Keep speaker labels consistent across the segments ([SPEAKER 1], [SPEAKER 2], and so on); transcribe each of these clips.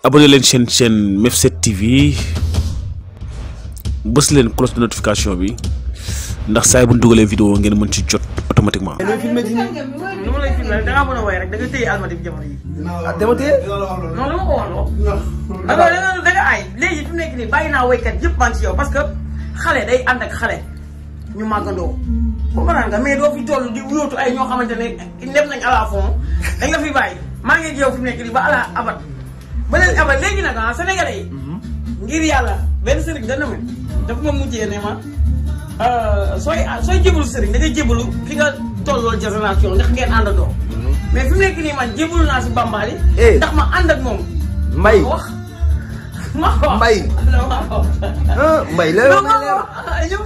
[SPEAKER 1] abonné leen chaîne Mef7 TV bës leen cloche de notification bi ndax saa bu ñu dugalee vidéo ngeen mën ci jot automatiquement.
[SPEAKER 2] nu ma lay filmé da ngaa mën a woy rek da nga téye almadi bi jamono yi.
[SPEAKER 3] ah dama téye.
[SPEAKER 2] non dama ko wax loo. da nga aay léegi fi mu nekk nii bàyyi naa woykat yëpp maa ngi ci yow parce que xale day ànd ak xale ñu màggandoo. comprendre nga mais doo fi toll di wuyootu ay ñoo xamante ne dem nañ à la fond dañ la fi bàyyi maa ngi yow fi mu nekk nii ba ala abat ba leen abat léegi nag ah Sénégalais yi. ngir yàlla benn sëriñ dana ma dafa ma mujjee ne ma sooy jébalu sëriñ da ngay jébalu fi nga tollool génération ndax ngeen àndandoo. mais fi mu nekk nii man jébalu naa si Bambaly. ndax ma ànd ak moom.
[SPEAKER 3] Mbaye
[SPEAKER 2] wax ma wax
[SPEAKER 3] Mbaye. Mbaye la yow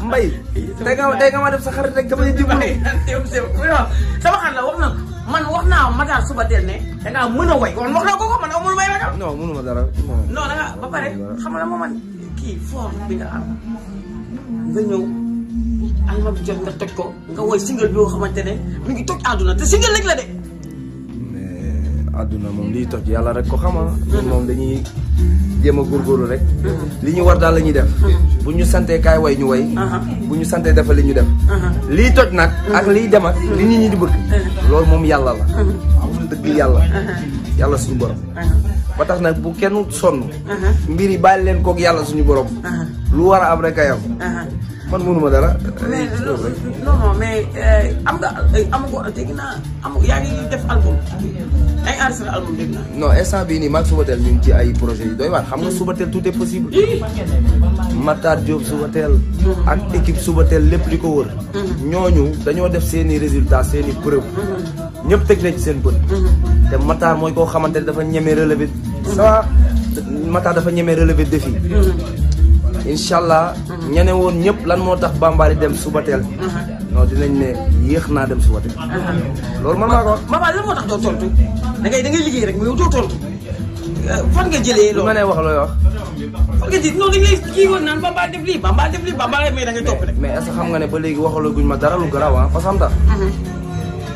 [SPEAKER 3] Mbaye. tey nga ma def sa xarit rek dama ñu jébalu.
[SPEAKER 2] sama xarit la wax na man wax naa Matar Subatel ne da ngaa mën a woy kon wax naa ko man amul may ragal.
[SPEAKER 3] non mënuma dara.
[SPEAKER 2] non da nga ba pare xam nga moom man kii fort bi nga am nga ñëw alma bi jot nga toj ko nga woy single bi nga xamante ne mi ngi toj àdduna te single rek la de.
[SPEAKER 3] mais àdduna moom liy toj yàlla rek ko xama moom dañuy jéem a góorgóorlu rek. li ñu war daal la ñuy def. bu ñu santee kaay way ñu way. bu ñu santee defal li ñu def. liy toj nag. ak liy dem ak li nit ñi di bëgg. loolu moom yàlla la. dëgg yàlla. yàlla suñu borom. ba tax nag bu kenn sonn. mbir yi bàyyi leen koog yàlla suñu borom. lu war a am rek ay am. man mënuma dara.
[SPEAKER 2] mais non mais am nga dégg naa yaa ngi def album ay enregistré album dégg naa.
[SPEAKER 3] non instant bii nii maag Subatel ñu ngi ci ay projets yi doy waar xam nga Subatel tout est possible. Matar Diop Subatel. ak équipe Subatel lépp di ko wër. ñooñu dañoo def seeni résultats seeni preuve. ñëpp teg nañ ci seen bët. te Matar mooy koo xamante ne dafa ñeme relever. ça Matar dafa ñeme relever défi. incha allah. ñene woon ñëpp lan moo tax Bambaly dem Subatel. non dinañ ne yéex naa dem Subatel. loolu man maa ko wax.
[SPEAKER 2] Bambaly lan moo tax doo tontu da ngay liggéey rek mais yow doo tontu fan nga jëlee loolu.
[SPEAKER 3] lu ma nee wax looy wax.
[SPEAKER 2] fan nga ji non dañ lay kii woon naan Bambaly def lii Bambaly mais da ngay topp rek.
[SPEAKER 3] mais est-ce que xam nga ne ba léegi waxaloo guñ ma dara lu garaaw ah parce que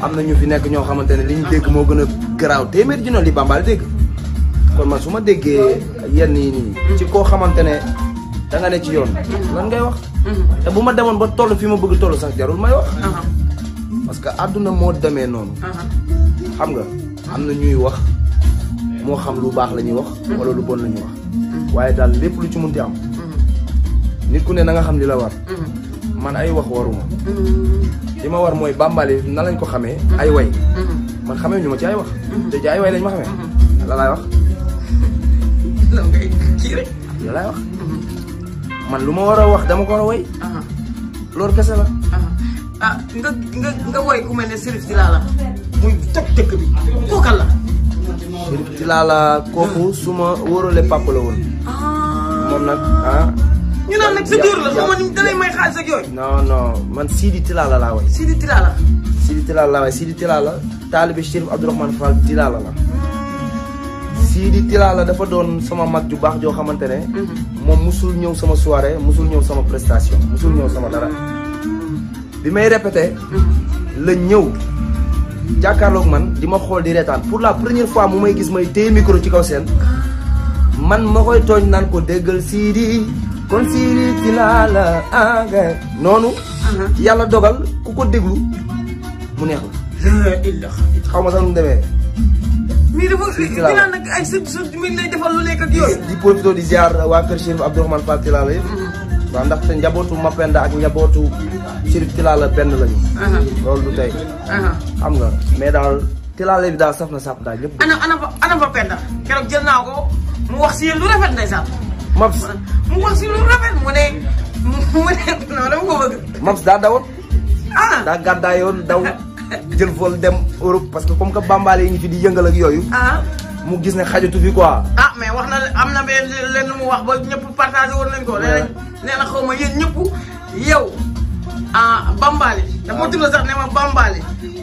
[SPEAKER 3] am na ñu fi nekk ñoo xamante ne li ñu dégg moo gën a garaaw téeméer ji noonu li Bambaly dégg. kon man su ma déggee yenn yi nii. ci koo xamante ne da nga ne ci yoon. lan ngay wax. te bu ma demoon ba toll fi ma bëgg toll sax jarul may wax. parce que àdduna moo demee noonu. xam nga am na ñuy wax moo xam lu baax la ñuy wax. wala lu bon la ñuy wax. waaye daal lépp lu ci munti am. nit ku ne na nga xam li la war. man ay wax waruma. li ma war mooy Bambaly na lañ ko xamee. ay way. man xamee ñu ma ci ay wax. te ci ay way lañ ma xamee. la laay wax.
[SPEAKER 2] lan ngay kii rek.
[SPEAKER 3] la laay wax. man lu ma war a wax dama ko war a way. loolu kese la.
[SPEAKER 2] nga woy ku mel ne Serif Tilala muy toj dëkk bi kookal la.
[SPEAKER 3] Serif Tilala kooku su ma wóorale papa la woon. moom nag
[SPEAKER 2] ñu naan nag sa jóor la su ma ni dalay may xaalis ak yooyu.
[SPEAKER 3] non man Sidi Tilala laa way.
[SPEAKER 2] Sidi Tilala.
[SPEAKER 3] Sidi Tilala laa way Sidi Tilala taalibe Chérif Abdourahmane Fall Tilala la. Sidi Tilala dafa doon sama mag ju baax joo xamante ne. moom musul ñëw sama soirée musul ñëw sama prestation musul ñëw sama dara. bi may répété. la ñëw jàkkaarloog man di ma xool di reetaan pour la première fois mu may gis may téye micro ci kaw seen. man ma koy tooñ naan ko déggal Sidi. kon Sidi Tilala noonu. yàlla dogal ku ko déglu mu neex la. xaw ma sax nu mu demee.
[SPEAKER 2] mais dafa dinaa nag ay sa mi lay defal lu nekk ak yooyu.
[SPEAKER 3] di profité di ziar waa kër Chérif Abdourahmane Fall Tilala yëpp. waaw ndaxte njabootu Mapenda ak njabootu Chérif Tilala benn lañu. loolu du tey. xam nga mais daal Tilala bi daal saf na sàpp daal ñëpp.
[SPEAKER 2] ana Mapenda keroog jël naa ko mu wax si yéen lu rafet ndeysaan.
[SPEAKER 3] Maps
[SPEAKER 2] mu wax si lu rafet mu ne non dama ko bëgg.
[SPEAKER 3] Maps daa dawoon. daa gàddaayoon daw. jël vol dem Europe parce que comme que Bambaly yi ñu fi di yëngal ak yooyu. mu gis ne xajatu fi quoi.
[SPEAKER 2] mais wax na am na benn lenn mu wax ba ñëpp partagé woon nañ ko. nee na xaw ma yéen ñëpp yow Bambaly. dafa tudd sax ne ma Bambaly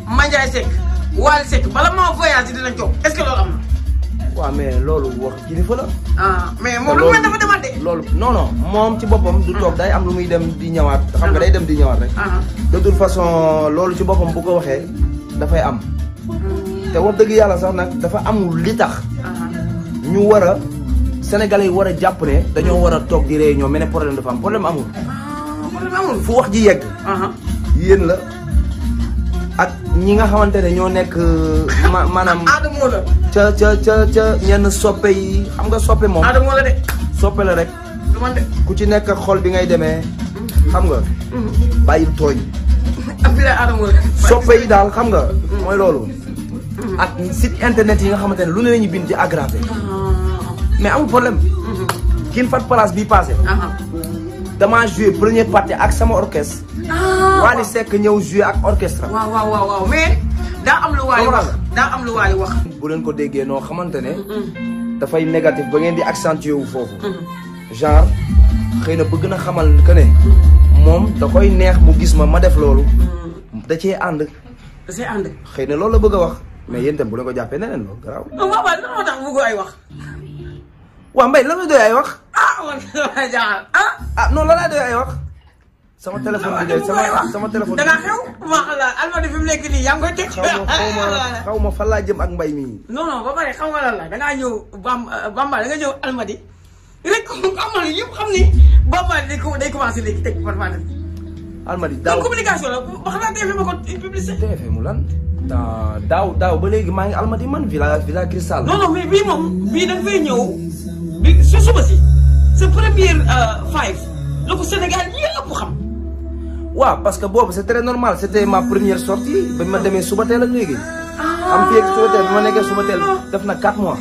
[SPEAKER 2] Mandiaye Seck Wally Seck bala maa voyage dinañ toog est-ce que loolu am na.
[SPEAKER 3] waaw mais loolu wax kilifa la.
[SPEAKER 2] mais moom lu mel dafa demaat de.
[SPEAKER 3] loolu non moom ci boppam du toog day am lu muy dem di ñëwaat. xam nga day dem di ñëwaat rek. de toute façon loolu ci boppam bu ko waxee dafay am. te wax dëgg yàlla sax nag dafa amul li tax. ñu war a sénégalais yi war a jàpp ne dañoo war a toog di réunion mais ne problème dafa am problème amul.
[SPEAKER 2] problème amul.
[SPEAKER 3] fu wax ji yegg. yéen la ak ñi nga xamante ne ñoo nekk maanaam.
[SPEAKER 2] Adamo la.
[SPEAKER 3] ca ñenn soppe yi xam nga soppe moom.
[SPEAKER 2] Adamo la de.
[SPEAKER 3] soppe la rek.
[SPEAKER 2] du man de.
[SPEAKER 3] ku ci nekk ak xol bi ngay demee. xam nga. bàyyil tooñ.
[SPEAKER 2] ak bi la Adamo la.
[SPEAKER 3] soppe yi daal xam nga. mooy loolu. ak site internet yi nga xamante ne lu ne la ñu bind ci aggravé. mais amul problème. kin fat place bii passé. damaa joué première partie ak sama orchestre. Wally Seck ñëw joué ak orchestre.
[SPEAKER 2] waaw mais. daa am lu Wally wax daa am lu Wally wax.
[SPEAKER 3] bu leen ko déggee noo xamante ne. dafay négatif ba ngeen di accentuer wu foofu. genre xëy na bëgg na xamal que ne. moom da koy neex mu gis ma def loolu. da cee ànd.
[SPEAKER 2] da cee ànd.
[SPEAKER 3] xëy na loolu la bëgg a wax. mais yéen itam bu leen ko jàppee neneen loolu garaaw.
[SPEAKER 2] waaw lan moo tax bëgg ay wax.
[SPEAKER 3] waaw Mbaye lan la doy ay wax.
[SPEAKER 2] man dama jaaxal
[SPEAKER 3] non la laa doy ay wax. sama téléphone bi de sama téléphone.
[SPEAKER 2] da nga xew ma xalaat Almadi fi mu nekk nii yaa ngi koy teg.
[SPEAKER 3] xaw ma fan laa jëm ak Mbaye mii.
[SPEAKER 2] non ba pare xaw ma lan la da ngaa ñëw Bamba da nga ñëw Almadi rek amal yëpp xam ni Bamba day commencé léegi teg parfois.
[SPEAKER 3] Almadi daaw
[SPEAKER 2] communication la wax naa TFM ko publicité.
[SPEAKER 3] TFM mu lan. daaw ba léegi maa ngi Almadi man villa Cristal.
[SPEAKER 2] non mais bii moom bii da nga fay ñëw bi su suba si sa première 5 la ko Sénégal yëpp xam.
[SPEAKER 3] waaw parce que boobu c'est très normal c'était ma première sortie ba ma demee suba teel ak léegi. am fii ak suba teel bi ma nekkee suba teel def na 4 mois.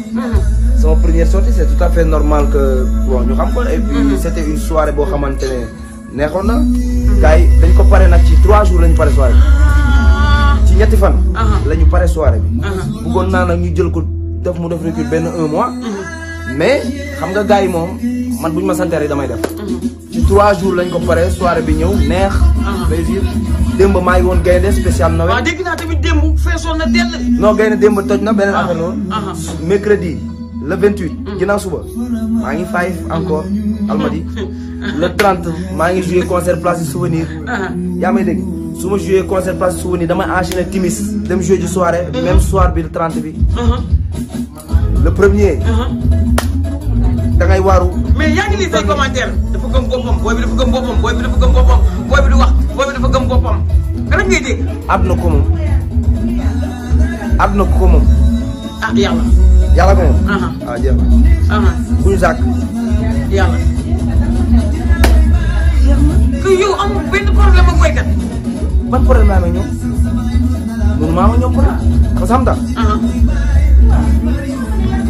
[SPEAKER 3] sama première sortie c'est tout à fait normal que bon ñu xam ko et puis c'était une soirée boo xamante ne neexoon na. gars yi dañ ko pare nag ci 3 jours la ñu pare soirée bi. ci ñetti fan. la ñu pare soirée bi. bëggoon naa nag ñu jël ko def mu def recul benn 1 mois. mais xam nga gars yi moom man buñ ma santee rek damay def. ci 3 jours lañ ko pare soirée bi ñëw neex. plaisir démb maa ngi woon gaynde spécial Noël.
[SPEAKER 2] waaw dégg naa tamit démb feesoon na dell.
[SPEAKER 3] non gaynde démb toj na beneen affaire loolu. mercredi le 28. ginnaaw suba maa ngi 5 encore Almadi. le 30 maa ngi joué concert place du souvenir. yaa may dégg su ma joué concert place du souvenir damay enchaîner timis dem joué ji soirée. même soir bi le 30 bi. le premier. da ngay waaru.
[SPEAKER 2] mais yaa ngi lii say commentaire dafa gëm boppam booy bi dafa gëm boppam booy bi dafa gëm boppam booy bi du wax booy bi dafa gëm boppam kan ngay dégg.
[SPEAKER 3] àdduna ko moom àdduna ko moom.
[SPEAKER 2] yàlla.
[SPEAKER 3] yàlla ko moom. jeex na. ku ñu sàkk.
[SPEAKER 2] yàlla. que yow amul benn problème ak béykat.
[SPEAKER 3] ban problème laa amee ñoom mun maa ma ñoom problème parce que xam nga.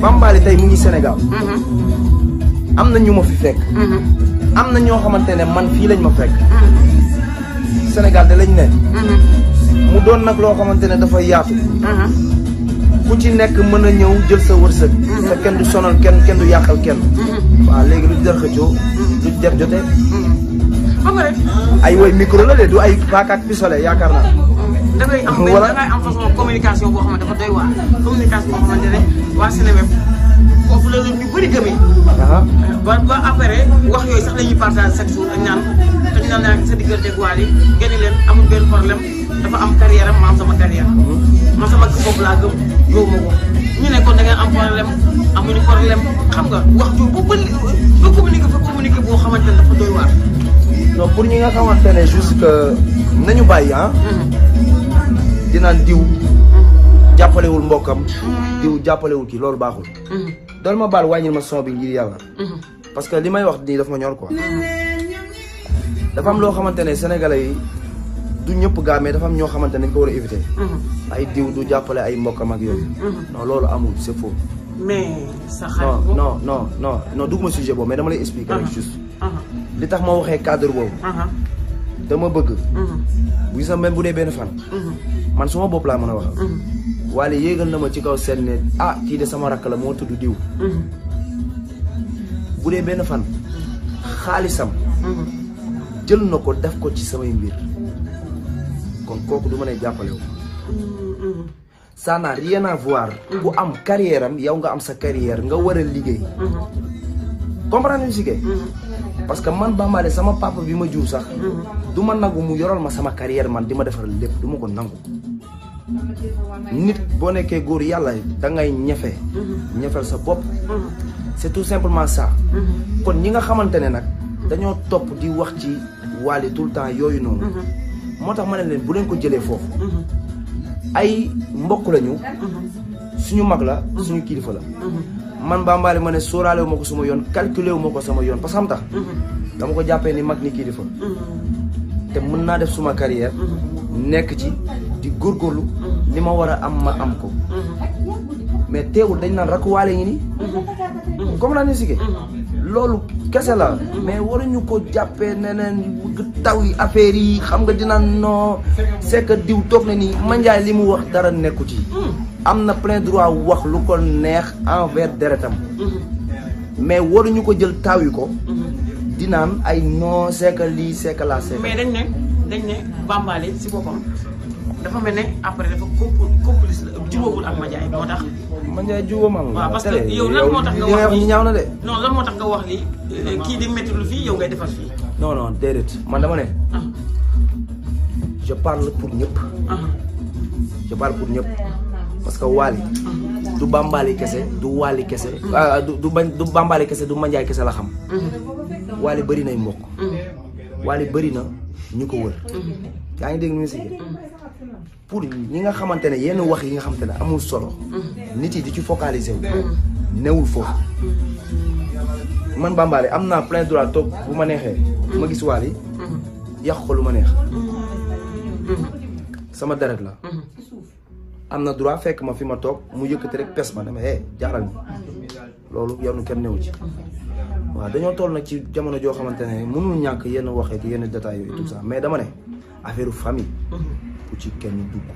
[SPEAKER 3] Bambaly tey mu ngi Sénégal. am na ñu ma fi fekk. am na ñoo xamante ne man fii lañ ma fekk. Sénégal de lañ ne. mu doon nag loo xamante ne dafa yaatu. ku ci nekk mën a ñëw jël sa wërsëg. te kenn du sonal kenn du yàqal kenn. waaw léegi lu ci jar xëccoo lu ci jar jotee.
[SPEAKER 2] xam nga rek.
[SPEAKER 3] ay woy micro la de du ay paaka ak pistolet yaakaar naa.
[SPEAKER 2] da ngay am benn da ngay am façon communication boo xamante dafa doy waar communication boo xamante ne waa Sénégal foofu la ñu bëri gëmee. ba après wax yooyu sax la ñuy partage chaque jour ak ñaan te ñu naan sa diggante ak Wally gën leen amul benn problème dafa am carrière am ma am sama carrière. man sama kii boobu laa gëm ma ko ñu ne kon da ngeen am problème amuñu problème xam nga wax ju bu bëri ba communiquer boo xamante ne dafa doy waar.
[SPEAKER 3] non pour ñi nga xamante ne juste que nañu bàyyi dinaan diw jàppalewul mbokkam diw jàppalewul kii loolu baaxul. dool ma baal wàññil ma son bi ngir yàlla. parce que li may wax nii daf ma ñor quoi. dafa am loo xamante ne sénégalais yi du ñëpp gaa mais dafa am ñoo xamante ne dañ ko war a éviter. ay diw du jàppale ay mbokkam ak yooyu. non loolu amul c'est faux.
[SPEAKER 2] mais sa xarit
[SPEAKER 3] non dugguma sujet boobu mais dama lay expliquer rek juste. li tax ma waxee cadre boobu. dama bëgg. bu gis même bu dee benn fan. man suma bopp laa mën a waxal. Wally yéegal na ma ci kaw seen ne kii de sama rakk la moo tudd diw. bu dee benn fan xaalisam. jël na ko def ko ci samay mbir kon kooku du ma ne jàppale wu. ça n'a rien à voir. ku am carrière am yow nga am sa carrière nga war a liggéey. comprendre si kay. parce que man Bambaly sama papa bi ma jur sax. du ma nangu mu yoral ma sama carrière man di ma defaral lépp du ma ko nangu. nit boo nekkee góor yàlla da ngay ñefe ñefel sa bopp c'est tout simplement ça kon ñi nga xamante ne nag dañoo topp di wax ci Wally tout le temps yooyu noonu moo tax ma ne leen bu leen ko jëlee foofu ay mbokk lañu suñu mag la suñu kilifa la man Bambaly ma ne sóoraale wu ma ko suma yoon calculé wu ma ko sama yoon parce que xam tax dama ko jàppee ni mag ni kilifa te mën naa def suma carrière nekk ci di góorgóorlu li ma war a am ma am ko mais teewul dañ naan rakk Wally ngi nii comme naa ni sige loolu kese la mais waruñu ko jàppee neneen taw yi affaire yi xam nga dina non c'est que diw toog na nii Mandiaye li mu wax dara nekku ci am na plein droit wax lu ko neex envers deretam mais waruñu ko jël taw yi ko dinaan ay non c'est que lii c'est que la c'est que
[SPEAKER 2] mais dañ ne Bambaly si boppam dafa mel ne après dafa complice la jubóowul ak Mandiaye moo tax.
[SPEAKER 3] Mandiaye jubóo ma
[SPEAKER 2] waaw parce que yow lan moo tax nga wax
[SPEAKER 3] lii ñaaw na de.
[SPEAKER 2] non lan moo tax nga wax lii kii di métti lu fii yow ngay defar fii.
[SPEAKER 3] non non déedéet man dama ne. je parle pour ñëpp. je parle pour ñëpp parce que Wally du Bambaly kese du Wally kese. du Bambaly kese du Mandiaye kese la xam. Wally bëri nay mbokk. Wally bëri na ñu ko wër. yaa ngi dégg musique pour ñi nga xamante ne yenn wax yi nga xamante ne amul solo. nit yi di ci focaliser wu. newul foofu. man Bambaly am naa plein droit toog bu ma neexee. ma gis Wally yàq ko lu ma neex. sama deret la. am na droit fekk ma fi ma toog mu yëkkati rek pes ma dama jaaral ni loolu yow kenn newu ci. waaw dañoo toll nag ci jamono joo xamante ne mënul ñàkk yenn waxee yenn détails yooyu tout ça mais dama ne affaire famille. ku ci kenn dugg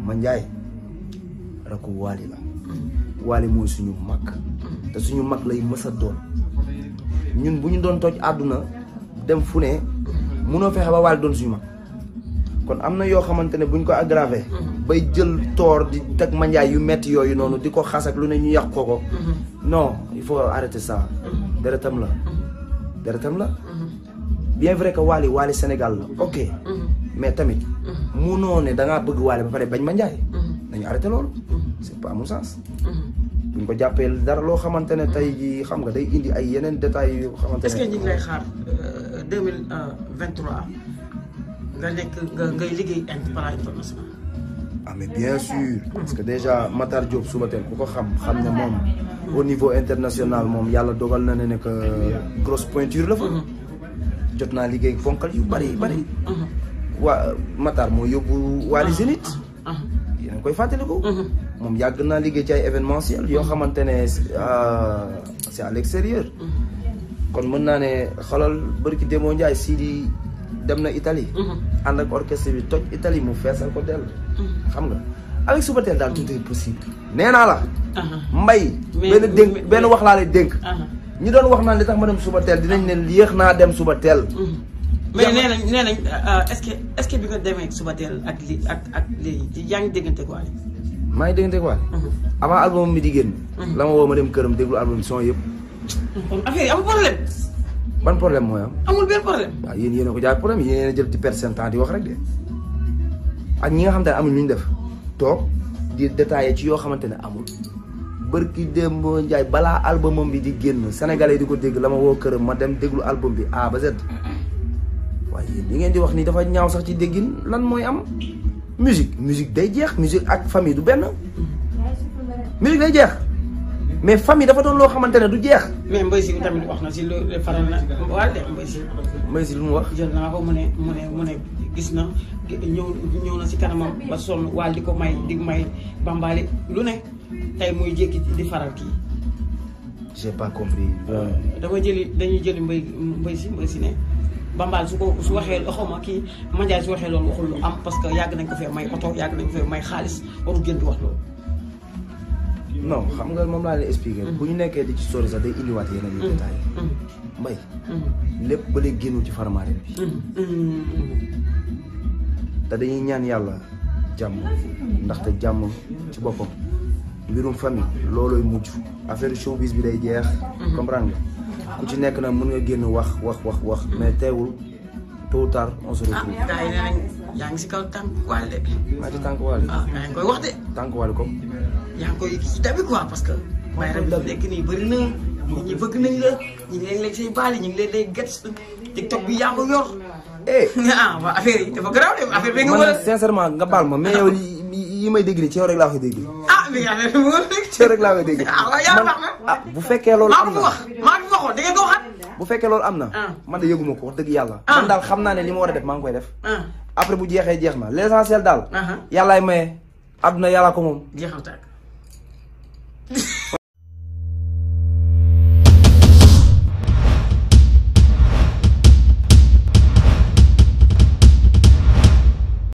[SPEAKER 3] Mandiaye rakku Wally la. Wally mooy suñu mag. te suñu mag lay mës a doon ñun bu ñu doon toj àdduna dem fu ne mënoo fexe ba Wally doon suñu mag kon am na yoo xamante ne buñ ko aggravé. bay jël toor di teg Mandiaye yu metti yooyu noonu di ko xas ak lu ne ñu yàq ko. non il faut arrêter ça. deretam la. deretam la. bien vrai que Wally Sénégal la ok. mais tamit munoo ne da ngaa bëgg Wally ba pare bañ Mandiaye. nañu arrêté loolu. c'est pas mon sens. buñ ko jàppee dara loo xamante ne tey jii xam nga day indi ay yeneen détails yu xamante ne.
[SPEAKER 2] est-ce que ñu ngi lay xaar 2023 nga nekk ngay liggéey plan international.
[SPEAKER 3] ah mais bien sûr parce que déjà Matar Diop Subatel ku ko xam ne moom au niveau international moom yàlla dogal na ne que grosse pointure la fa. jot naa liggéey fonkal yu bari. waa Matar moo yóbbu Wally Zénith. yéen a koy fàttaliku. moom yàgg naa liggéey ci ay événementiel yoo xamante ne c'est à l'extérieur. kon mën naa ne xoolal barki Demba Ndiaye Sidi dem na Italie. ànd ak orchestre bi toj Italie mu feesal ko dell. xam nga avec Subatel daal tout est possible. nee naa la. mbay benn wax laa lay dénk. ñi doon wax naan li tax ma dem Subatel dinañ ne yéex naa dem Subatel.
[SPEAKER 2] mais nee nañ est-ce que bi nga demee Subatel ak léegi yaa ngi déggante ak Wally.
[SPEAKER 3] maa ngi déggante ak Wally. avant album mi di génn. la ma woo ma dem këram déglu album son yëpp.
[SPEAKER 2] kon affaire yi amul problème.
[SPEAKER 3] ban problème mooy am.
[SPEAKER 2] amul benn problème.
[SPEAKER 3] waaw yéen a ko jaay problème yéen a jël di perdre seen temps di wax rek de ak ñi nga xamante ne amul lu ñu def toog di détaillé ci yoo xamante ne amul. bërki Demba Ndiaye balaa albumam bi di génn Sénégalais di ko dégg la ma woo këram ma dem déglu album bi A ba Z. waaye yéen li ngeen di wax nii dafa ñaaw sax ci déggin lan mooy am. musique day jeex musique ak famille du benn. musique day jeex mais famille dafa doon loo xamante ne du jeex.
[SPEAKER 2] mais Mbaye Sy tamit wax na si lu faral na Wally de Mbaye Sy.
[SPEAKER 3] Mbaye Sy lu mu wax.
[SPEAKER 2] jël naa ko mu ne gis na ñëw na si kanamam ba sonn Wally di ko may Bambaly lu ne tey muy jékki di faral kii.
[SPEAKER 3] j'ai pas compris.
[SPEAKER 2] dañuy jëli Mbaye Sy ne Bambaly su waxee xawma kii Mandiaye su waxee loolu waxul lu am parce que yàgg nañ ko fee may oto yàgg nañ ko fee may xaalis warul gën di wax loolu.
[SPEAKER 3] non xam nga moom laa leen expliqué. bu ñu nekkee di ci sori sax day indiwaat yeneen yu détails. mbay lépp ba léegi génnul ci faramaare bi. te dañuy ñaan yàlla jàmm ndaxte jàmm ci boppam mbirum famille loolooy mujj affaire showbiz bi day jeex. comprendre nga ku ci nekk nag mën nga génn wax mais teewul tôt ou tard on se retrouve.
[SPEAKER 2] yaa ngi si kaw tànk waale de.
[SPEAKER 3] maa ci tànk waale.
[SPEAKER 2] ah yaa ngi koy wax de.
[SPEAKER 3] tànk waale comme.
[SPEAKER 2] yaa ngi koy si tamit quoi parce que. waaye rek dafa nekk nii bëri na nit ñi bëgg nañ la ñu ngi leen say baal ñu ngi leen lay get TikTok bi yaa ko yor. ah waa affaire yi dafa garaaw de affaire bi nga war a.
[SPEAKER 3] man sincèrement nga baal ma mais yow yi may dégg nii ci yow rek laa koy dégg.
[SPEAKER 2] ah mais affaire bi mu ngi dégg.
[SPEAKER 3] ci yow rek laa koy dégg.
[SPEAKER 2] ah waaw yàlla baax na.
[SPEAKER 3] ah bu fekkee loolu am na
[SPEAKER 2] maa ngi waxoon da ngeen ko waxaat.
[SPEAKER 3] bu fekkee loolu am na. man de yëguma ko wax dëgg yàlla. man daal xam naa ne li ma war a def maa ngi koy def. après bu jeexee jeex na l'essentiel daal. yàllaay maye. àdduna yàlla ko moom.
[SPEAKER 2] jeexal tàkk.